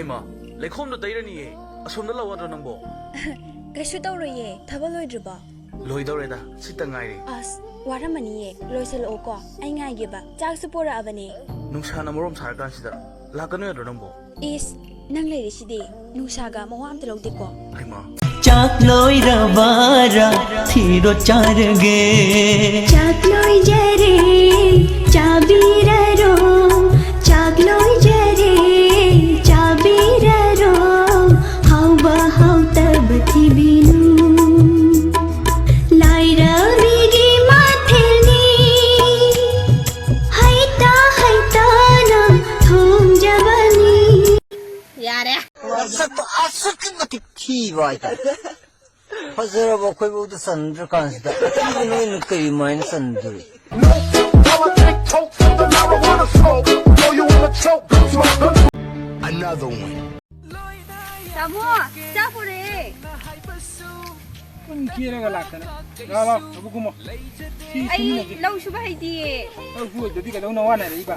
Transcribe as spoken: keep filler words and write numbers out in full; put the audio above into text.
ꯃꯥ, ꯂꯩꯈꯣꯝꯗꯣ ꯇꯩꯔꯅꯤꯌꯦ꯫ ꯑꯁꯣꯝꯗ ꯂꯥꯛꯑꯣ ꯌꯥꯗ꯭ꯔꯣ ꯅꯪꯕꯣ? ꯀꯩꯁꯨ ꯇꯧꯔꯣꯏꯌꯦ꯫ ꯊꯕꯛ ꯂꯣꯏꯗ꯭ꯔꯤꯕꯣ? ꯂꯣꯏꯗꯧꯔꯦꯗ, ꯁꯤꯇ ꯉꯥꯏꯔꯦ꯫ ꯑꯁ, ꯋꯥꯔꯝꯃꯅꯤꯌꯦ꯫ ꯂꯣꯏꯁꯜꯂꯛꯑꯣꯀꯣ, ꯑꯩ ꯉꯥꯏꯒꯦꯕ꯫ ꯆꯥꯛꯁꯨ ꯄꯣꯔꯛꯑꯕꯅꯦ꯫ ꯅꯨꯡꯁꯥꯅ ꯃꯔꯣꯝ ꯁꯥꯔꯀꯥꯟꯁꯤꯗ ꯂꯥꯛꯀꯅꯨ ꯌꯥꯗ꯭ꯔꯣ ꯅꯪꯕꯣ? ꯏꯁ, ꯅꯪ ꯂꯩꯔꯤꯁꯤꯗꯤ ꯅꯨꯡꯁꯥꯒ ꯃꯋꯥ ꯑꯝꯇ ꯂꯧꯗꯦꯀꯣ꯫ ꯍꯩꯃꯥ꯫ ꯆꯥꯛ ꯂꯣꯏꯔꯕꯔꯥ ꯊꯤꯔꯣ ꯆꯥꯔꯒꯦ꯫ ꯆꯥꯛ ꯂꯣꯏꯖꯔꯦ ꯆꯥꯕꯤꯔꯔꯣ꯫ ꯆꯥꯛ ꯂꯣꯏꯖꯔꯦ ꯆꯥꯕꯤꯔꯔꯣ꯫ ꯍꯥꯎꯕ ꯍꯥꯎꯇꯕ ꯊꯤꯕꯤꯅꯨ꯫ ꯂꯥꯏꯔꯕꯤꯒꯤ ꯃꯊꯦꯜꯅꯤ꯫ ꯍꯩꯇꯥ ꯍꯩꯇꯥꯅ ꯊꯣꯡꯖꯕꯅꯤ꯫ ꯌꯥꯔꯦ꯫ ꯃꯁꯛꯇꯣ ꯑꯁꯨꯛꯀꯤ ꯃꯇꯤꯛ ꯊꯤꯕ ꯍꯥꯏꯇꯥꯔꯦ꯫ ꯐꯖꯔꯕ ꯑꯩꯈꯣꯏꯐꯥꯎꯗ ꯆꯟꯗ꯭ꯔꯀꯥꯟꯁꯤꯗ ꯑꯊꯤꯕ ꯅꯣꯏꯅ ꯀꯔꯤꯃꯥꯏꯅ ꯆꯟꯗꯣꯔꯤ? Another one. ꯇꯥꯃꯣ, ꯆꯥꯛ ꯄꯨꯔꯛꯑꯦ꯫ ꯄꯨꯟ ꯀꯦꯔꯒ ꯂꯥꯛꯇꯅ꯫ ꯂꯥꯛꯑꯣ, ꯂꯥꯛꯑꯣ, ꯂꯧꯕꯨꯛ ꯀꯨꯝꯃꯣ꯫ ꯁꯤ ꯑꯩ ꯁꯤꯃꯤꯟꯅꯁꯤ꯫ ꯂꯧ ꯁꯨꯕ ꯍꯩꯇꯤꯌꯦ꯫ ꯂꯧ ꯁꯨ ꯍꯩꯇ꯭ꯔꯗꯤ ꯀꯩꯗꯧ ꯅꯋꯥꯅ ꯂꯩꯕ?